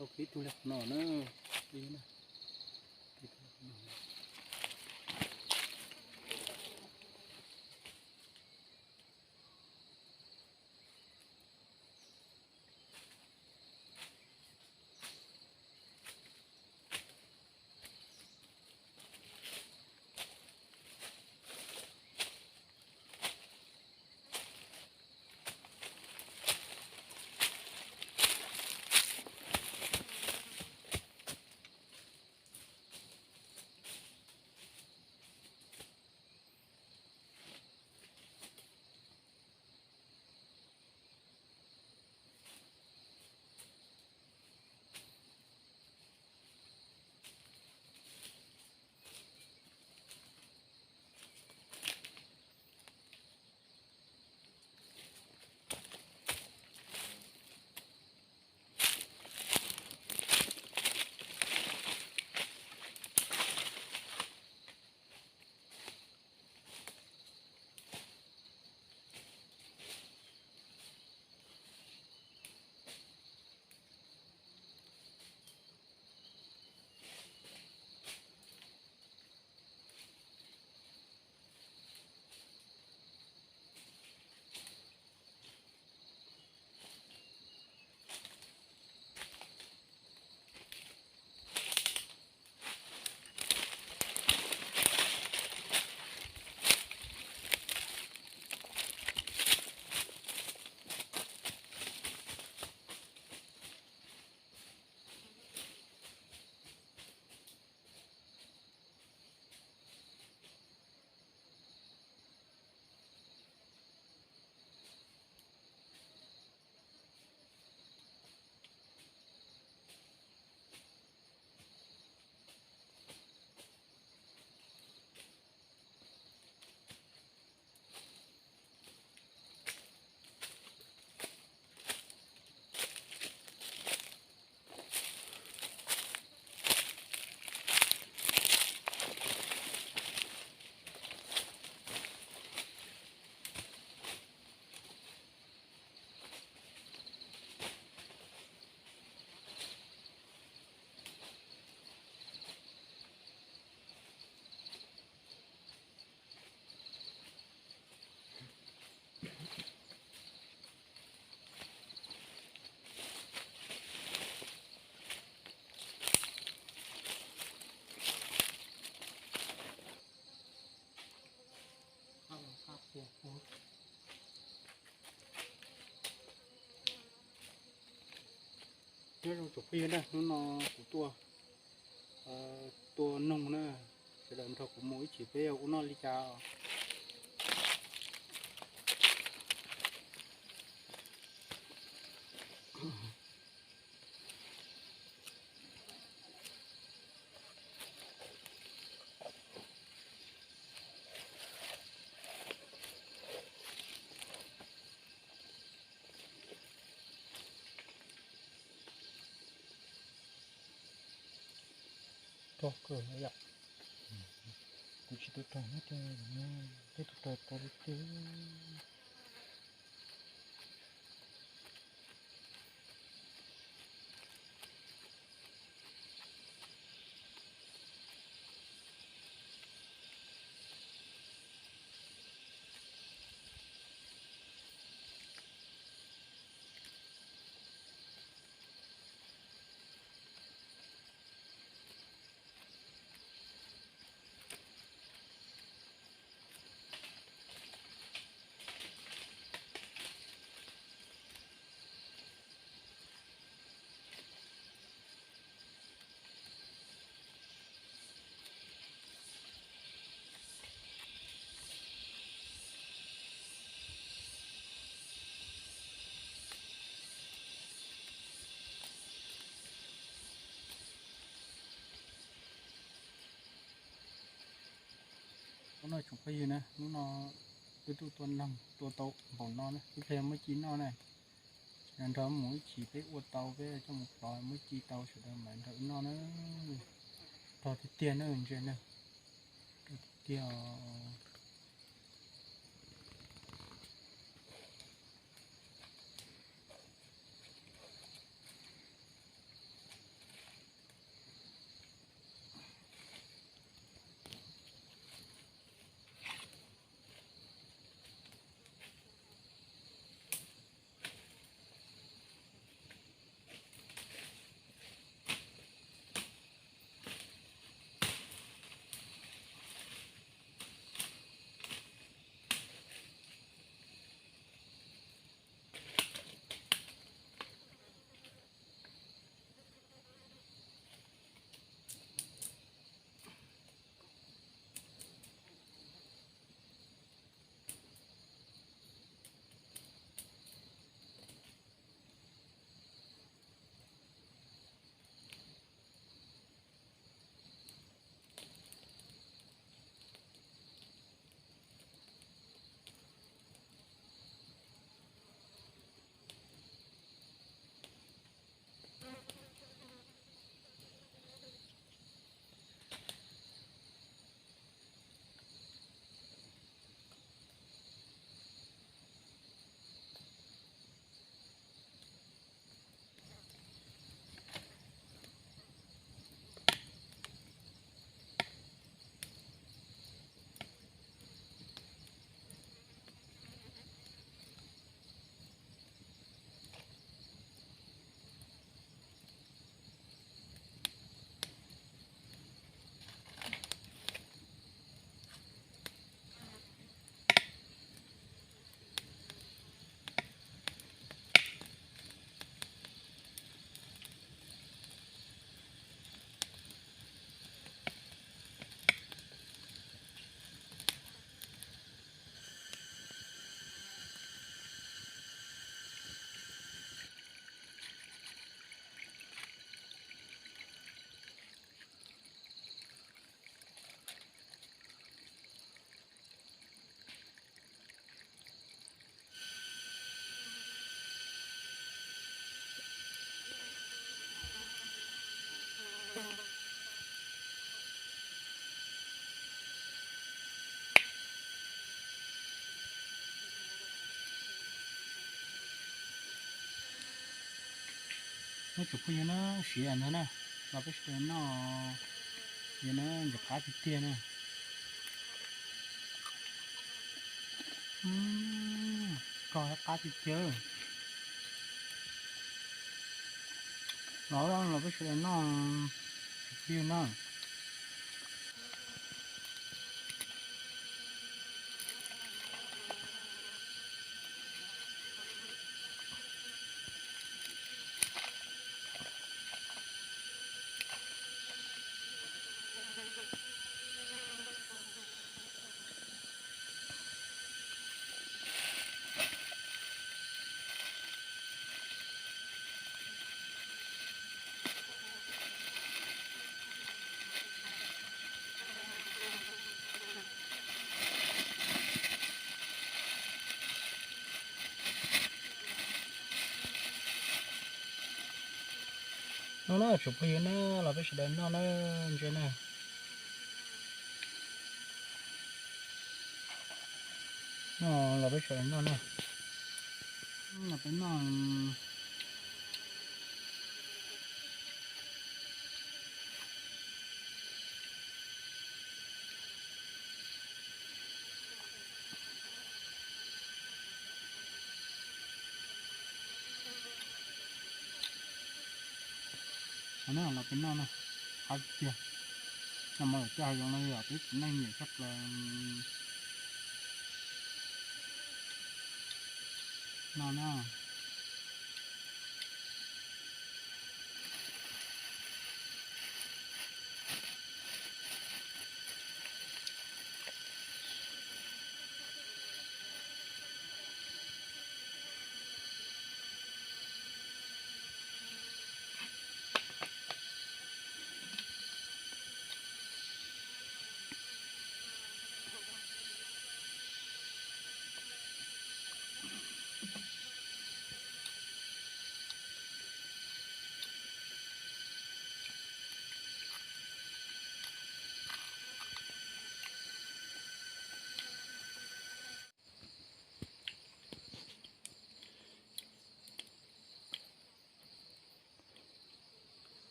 Tau ib tug li qhov no na. Nyob zoo tsoom phooj ywg na, hnub no kuv tuaj, tuaj noog na, sawv daws nrog kuv mus ib chim peb ua noj li cas. Rog kawg yom. Kuv tsis tau rog na, tej tug rog tau li tiag. Hnub no tsoom phooj ywg na, hnub no wb tuaj tua noog tua tau npaum no na, ib pliag muab ci noj na. Sawv daws nrog mus ib chim peb ua tau peb coj mus plhov muab ci tau sawv daws mam nrog wb noj na. Rog tiag tiag na, ntsia na. Rog tiag tiag os. Tsoom phooj ywg na, siav ntag na, los peb sawv daws noj, yog na, ntxim qab tiag tiag na. Koj qab tiag tiag. Los, los peb sawv daws noj, tsoom phooj ywg na. No na, tsoom phooj ywg na, los peb sawv daws noj na, ntsia na. No los peb sawv daws noj na. Los peb noj. Los peb noj na, qab tiag. Noj mov lawm coj hav zoov no yog peb txiv neej nyiam tshaj plaws. No na.